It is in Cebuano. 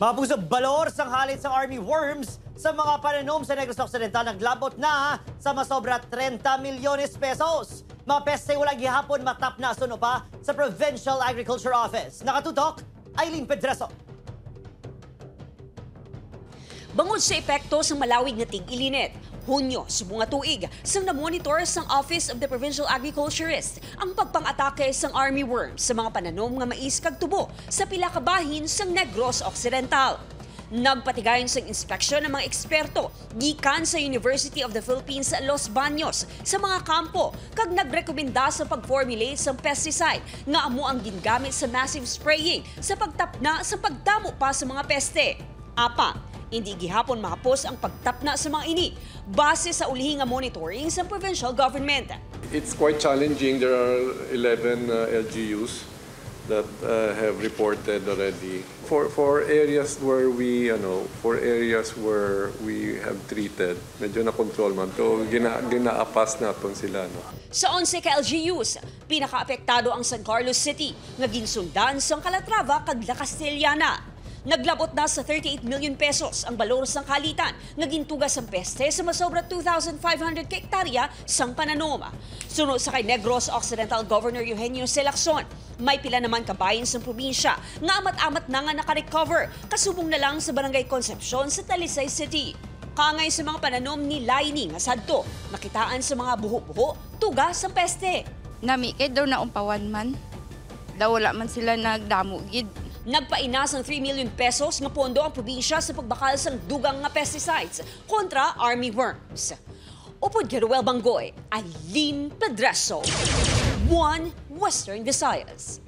Mga puso, balor sang halit sa army worms sa mga pananom sa Negros Occidental naglabot na sa masobra 30 milyones pesos. Mga peste wala gihapon matapna suno pa sa Provincial Agriculture Office. Nakatutok, Eileen Pedreso. Bangod sa epekto sa malawig nga tig-ilinit, Hunyo, subong nga tuig, sang na-monitor sang Office of the Provincial Agriculturist ang pagpang-atake sang army worms sa mga pananom nga mais kag tubo sa pila ka bahin sang Negros Occidental. Nagpatigayon sang inspeksyon ng mga eksperto gikan sa University of the Philippines Los Baños sa mga kampo kag nagrekomenda sa pag-formulate sang pesticide nga amo ang gingamit sa massive spraying sa pagtapna sa pagdamo pa sa mga peste. Apa, hindi gihapon mahapos ang pagtapna sa mga ini base sa ulihi nga monitoring sa provincial government. It's quite challenging. There are 11 LGUs that have reported already. For areas where we have treated, medyo na control man. So ginaapas naton sila, no. Sa 11 ka LGUs, pinakaapektado ang San Carlos City nga ginsundan sang Calatrava kag La Castellana. Naglabot na sa 38 million pesos ang balor sang kalitan nga gintuga sang peste sa masobra 2,500 ka hektarya sang pananom. Sunod sa kay Negros Occidental Governor Eugenio C. Lacson, may pila naman kabahin sa probinsya nga amat-amat na nga nakarecover kasubong na lang sa Barangay Concepcion sa Talisay City. Kangay sa mga pananom ni Laini nga sadto, nakitaan sa mga buho-buho, tuga sa peste. Nami kay daw naumpawan man. Daw wala man sila nagdamo gid. Nagpaina sang 3 million pesos nga pondo ang probinsya sa pagbakal sang dugang nga pesticides kontra army worms. Upod kay Ruel Banggoy, Eileen Pedreso, One Western Visayas.